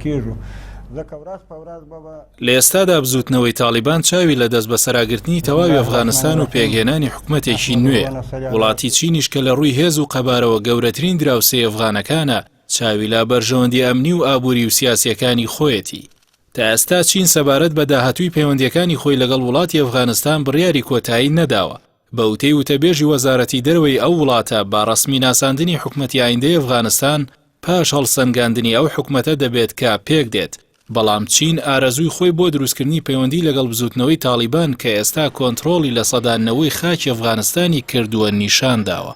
کیږو ځکه ورځ په ورځ به به. لە ئێستادا بزووتنەوەی تاڵیبان چاوی لە دەستبەسەراگرتنی تەواوی ئەفغانستان و پێکهێنانی حکومەتێکی نوێیە، وڵاتی چینیش کە لە ڕووی هێز و قەبارەوە گەورەترین دراوسێی ئەفغانەکانە، چاوی لە بەرژەوەندییە ئەمنی و ئابووری و سیاسییەکانی خۆیەتی. تا ئێستا چین سەبارەت بە داهاتووی پەیوەندییەکانی خۆی لەگەڵ وڵاتی ئەفغانستان بڕیاری کۆتایی نەداوە. بە وتەی وتەبێژی وەزارەتی دەرەوەی ئەو وڵاتە، بە ڕەسمی ناساندنی حکومەتی ئایندەی ئەفغانستان پاش هەڵسەنگاندنی ئەو حکومەتە دەبێت کە پێکدێت، بەڵام چین ئارەزووی خۆی بۆ دروستکردنی پەیوەندی لەگەڵ بزووتنەوەی تاڵیبان کە ئێستا کۆنتڕۆڵی نەوەی خاکی ئەفغانستانی کردووە نیشانداوە.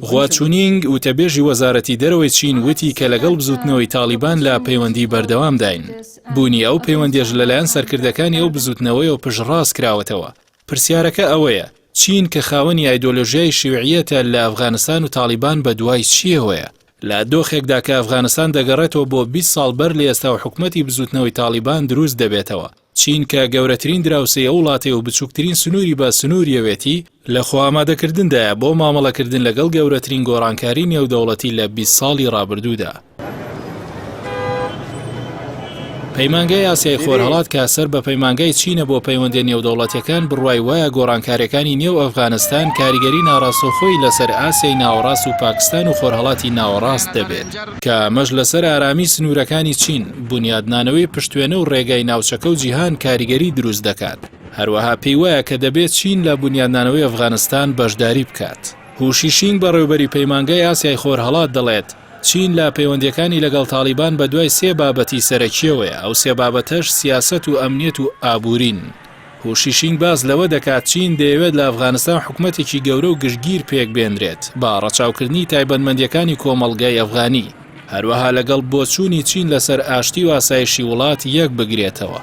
غوا چونینگ، وتەبێژی وەزارەتی دەرەوەی چین وتی کە لەگەڵ بزووتنەوەی تاڵیبان لە پەیوەندی بەردەوامداین. بوونی ئەو پەیوەندیەش لەلایەن سەرکردەکانی ئەو بزووتنەوەیەوە پشتڕاست کراوەتەوە. پرسیارەکە ئەوەیە، چین کە خاوەنی ئایدۆلۆژیای شیوعییەتە لە ئەفغانستان و تاڵیبان بەدوای چییەوەیە؟ لە دۆخێکدا کە ئەفغانستان دەگەڕێتەوە بۆ 20 ساڵ بەر لە ئێستا و حکومەتی بزووتنەوەی تاڵیبان دروست دەبێتەوە. چین کە گەورەترین دراوسێی ئەو وڵاتەیە و بچووکترین سنووری بە سنووریەوێتی، لە خۆئامادەکردندایە بۆ مامەڵەکردن لەگەڵ گەورەترین گۆڕانکاری نێودەوڵەتی لە 20 ساڵی ڕابردوودا. پەیمانگای ئاسیای خۆرهەڵات کە سەر بە پەیمانگای چینە بۆ پەیوەندیە نێودەوڵەتیەکان بڕوای وایە گۆڕانکاریەکانی نێو ئەفغانستان کاریگەری ناڕاستەوخۆی لەسەر ئاسیای ناوەڕاست و پاکستان و خۆرهەڵاتی ناوەڕاست دەبێت کە ئەمەش لەسەر ئارامی سنوورەکانی چین، بونیادنانەوەی پشتوێنە و ڕێگای ناوچەکە و جیهان کاریگەری دروست دەکات. هەروەها پێی وایە کە دەبێت چین لە بونیادنانەوەی ئەفغانستان بەشداری بکات. هوشی شینگ بەڕێوبەری پەیمانگای ئاسیای خۆرهەڵات دەڵێت، چین لە پەیوەندییەکانی لەگەڵ تاڵیبان بەدوای سێ بابەتی سەرەکییەوەیە، ئەو سێ بابەتەش سیاسەت و ئەمنیەت و ئابوورین. هوشی شینگ باس لەوە دەکات، چین دەیەوێت لە ئەفغانستان حکومەتێکی گەورە و گشتگیر پێکبێنرێت، بە ڕەچاوکردنی تایبەتمەندییەکانی کۆمەڵگای ئەفغانی، هەروەها لەگەڵ بۆچوونی چین لەسەر ئاشتی و ئاسایشی وڵات یەکبگرێتەوە.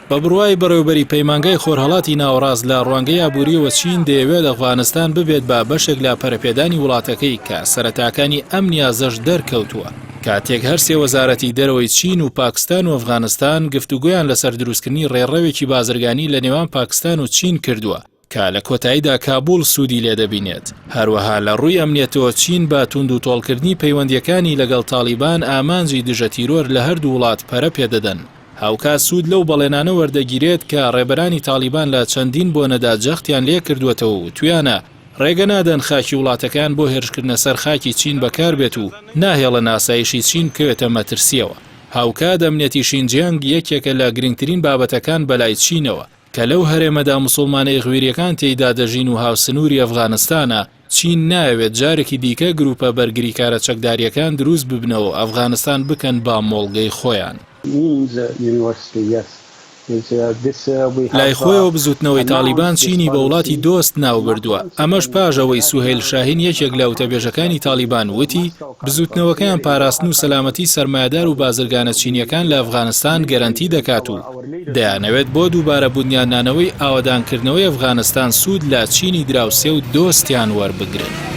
بە بڕوای بەڕێوەبەری پەیمانگای خۆرهەڵاتی ناوەڕاست لە ڕوانگەی ئابوورییەوە چین دەیەوێت ئەفغانستان ببێت بە بەشێک لە پەرەپێدانی وڵاتەکەی کە سەرەتاکانی ئەم نیازەش دەرکەوتووە کاتێک هەرسێ وەزارەتی دەرەوەی چین و پاکستان و ئەفغانستان گفتوگۆیان لەسەر دروستکردنی ڕێڕەوێکی بازرگانی لە نێوان پاکستان و چین کردووە کە لە کۆتاییدا کابوڵ سوودی لێ دەبینێت. هەروەها لە ڕووی ئەمنیەتەوە چین بە توندوتۆڵکردنی پەیوەندییەکانی لەگەڵ تاڵیبان ئامانجی دژە تیرۆر لە هەردوو وڵات پەرە پێدەدەن. هاوکات سوود لەو بەڵێنانە وەردەگیرێت کە ڕێبەرانی تاڵیبان لە چەندین بۆنەدا جەختیان لێکردووەتەوە و وتویانە ڕێگە نادەن خاکی وڵاتەکەیان بۆهێرشکردنە سەر خاکی چین بەکاربێت و ناهێڵن ئاسایشی چین بکەوێتە مەترسییەوە. هاوکات ئەمنیەتی شینجیانگ یەکێکە لە گرنگترین بابەتەکان بەلای چینەوە. کە لەو هەرێمەدا موسوڵمانە ئیغویریەکان تێیدا دەژین و هاوسنووری ئەفغانستانە، چین نایەوێت جارێکی دیکە گروپە بەرگریکارە چەکدارییەکان دروست ببنەوە و ئەفغانستان بکەن بە مۆڵگەی خۆیان. لای خۆیەوە بزوتنەوەی تاڵیبان چینی بە وڵاتی دۆست ناوبردووە، ئەمەش پاش ئەوەی سوهەیل شاهین یەکێک لە وتەبێژەکانی تاڵیبان وتی، بزوتنەوەکەیان پاراستن و سەلامەتی سەرمایەدار و بازرگانە چینییەکان لە ئەفغانستان گەرەنتی دەکات و دەیانەوێت بۆ دووبارە بونیادنانەوەی ئاوەدانکردنەوەی ئەفغانستان سوود لە چینی دراوسێ و دۆستیان وەربگرن.